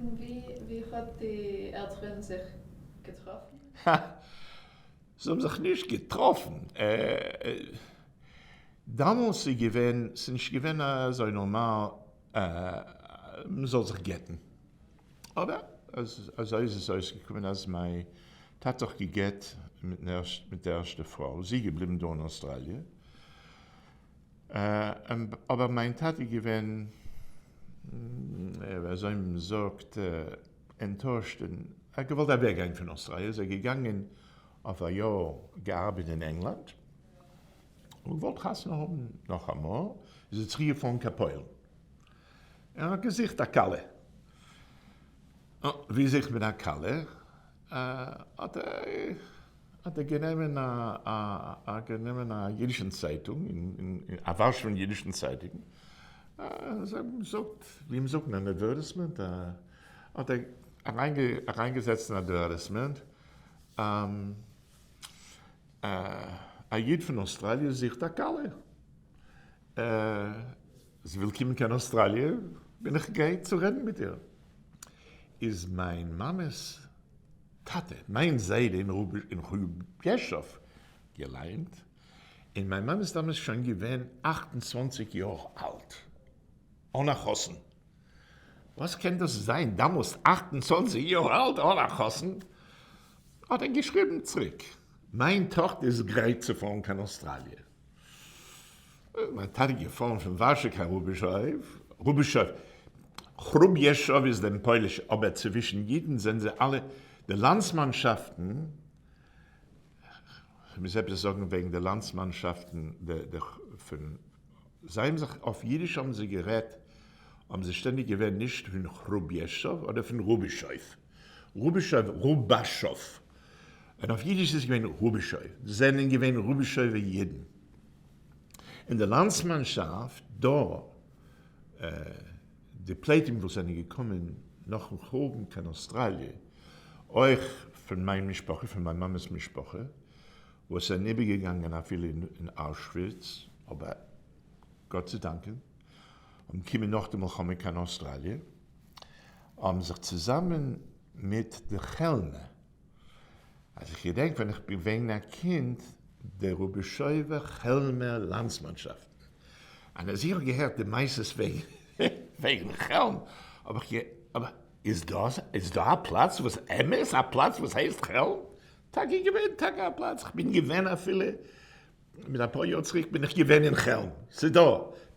און ווי האט די עלטערן זיך געטראפן? הא. זיי האבן זיך נישט געטראפן. דאמאלס איז געווען, ס'איז נישט געווען אזוי נארמאל מ'זאל זיך גט'ן. אבער אזוי איז עס אויסגעקומען אז מיין טאטע האט זיך געגט מיט די ערשטע פרוי, זי איז געבליבן דא אין אויסטראליע. אבער מיין טאטע איז געווען, ווי אזוי מען זאגט, ענטוישט און ער האט געוואלט אוועקגיין פון אויסטראליע, איז ער געגאנגען אויף א יאר געארבעט אין ענגלאנד, און געוואלט חתונה האבן נאכאמאל, איז ער צוריק געפארן קיין פוילן, ער האט געזוכט א כלה, ווי זוכט מען א כלה? האט ער גענומען א גענומען א אידישן צייטונג, א ווארשעווען אידישן צייטונג, אזוי ווי מ'זאגט, ווי מ'זאגט אין אן advertisement, האט ער אריינגעזעצט אין advertisement, א איד פון אויסטראליע זוכט א כלה, זי וויל קומען קיין אויסטראליע, בין איך גרייט צו רעדן מיט איר. איז מיין מאמע'ס טאטע, מיין זיידע אין רוביעשאוו געליינט, און מיין מאמע איז דאמאלס שוין געווען 28 יאר אלט, אן א חתן. וואס קען דאס זיין דאמאלס 28 יאר אלט אן א חתן? האט ער געשריבן צוריק, מיין טאכטער איז גרייט צו פארן קיין אויסטראליע. מיין טאטע איז געפארן פון ווארשע קיין רובישאוו, רובישאוו, Hrubieszow איז דעם פויליש, אבער צווישן אידן זענען זיי אלע, די לאנדסמאנשאפטן, כ'מוז עפעס זאגן וועגן די לאנדסמאנשאפטן, די פון, זיי האבן זיך, אויף אידיש האבן זיי גערעדט, האבן זיי שטענדיג געווען נישט פון Hrubieszow אדער פון Rubischov, Rubischov, רובאשאוו, און אויף אידיש איז געווען רובישאוו, זענען געווען רובישאווער אידן. אין די לאנדסמאנשאפט דא, די פליטים וואס זענען געקומען נאכן חורבן קיין אוסטראליע, אויך פון מיין משפחה, פון מיין מאמע'ס משפחה, וואס זענען איבערגעגאנגען אפילו אין אוישוויץ, אבער גאט צו דאנקען, האבן קומען נאך די מלחמה קיין אוסטראליע, האבן זיך צוזאמען מיט די כעלמער, אז איך געדענק ווען איך בין געווען א קינד, די רובעשויווער כעלמער לאנדסמאנשאפטן, און אז איך האב געהערט די מעשות וועגן כעלם, האב איך גע... אבער איז דא איז דא א פלאץ וואס אמת א פלאץ וואס הייסט כעלם? טאקע געווען טאקע א פלאץ, איך בין געווען אפילו מיט אפאר יאר צוריק בין איך געווען אין כעלם, ס'איז דא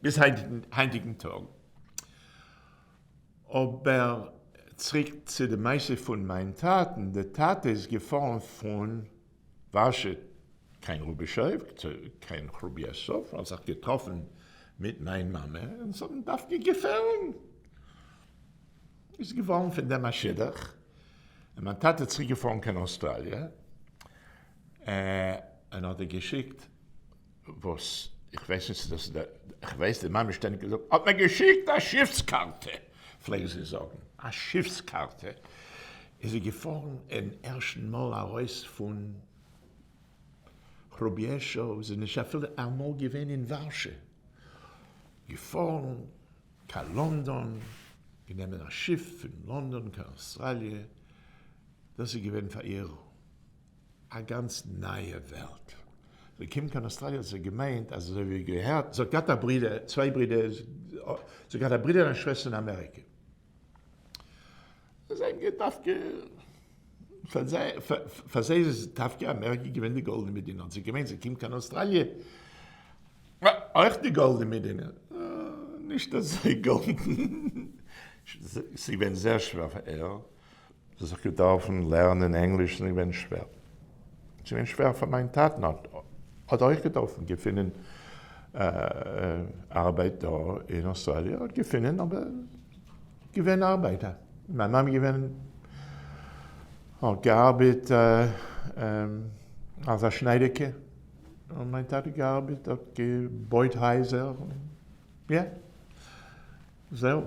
ביז היינטיגן טאג. אבער צוריק צו די מעשה פון מיין טאטן, די טאטע איז געפארן פון ווארשע קיין רובישוב, קיין Hrubieszów, האט זיך געטראפן מיט מיין מאמע, און זיי האבן דווקא געפעלן, איז געווארן פון דעם א שידוך, און מיין טאטע איז צוריק געפארן קיין אויסטראליע, און האט ער געשיקט וואס איך ווייס נישט צו דאס איז די, איך ווייס די מאמע שטענדיג געזאגט, האט מיר געשיקט א שיפסקארטע, פלעגט זי זאגן, א שיפסקארטע, איז זי געפארן אין ערשטן מאל ארויס פון Hrubieszów, זי איז נישט אפילו אמאל געווען אין ווארשע, געפארן קיין לאנדאן, גענומען א שיף פון לאנדאן קיין אויסטראליע, דאס איז געווען פאר איר א גאנץ נייע וועלט. זי קומט קיין אוסטראליע האט זי געמיינט אז אזוי ווי געהערט, זי האט געהאט א ברודער, צוויי ברידער, זי האט געהאט א ברודער און א שוועסטער אין אמעריקע. זיי האבן געדארפט פאר זיי, פאר זיי איז דווקא אמעריקע געווען די גאלדענע מדינה, האט זי געמיינט זי קומט קיין אוסטראליע, אויך די גאלדענע מדינה, נישט אזוי גאלדן, ס'איז געווען זייער שווער פאר איר. זיך געדארפן לערנען ענגליש איז געווען שווער. ס'איז געווען שווער פאר מיין טאטן, האט אויך געדארפן געפינען ארבייט דא אין אוסטראליע, האט געפינען אבער געווען ארבייטער. מיין מאמע געווען האט געארבעט אלס א שניידערקע, און מיין טאטע געארבעט האט געבויט הייזער, יא, זהו.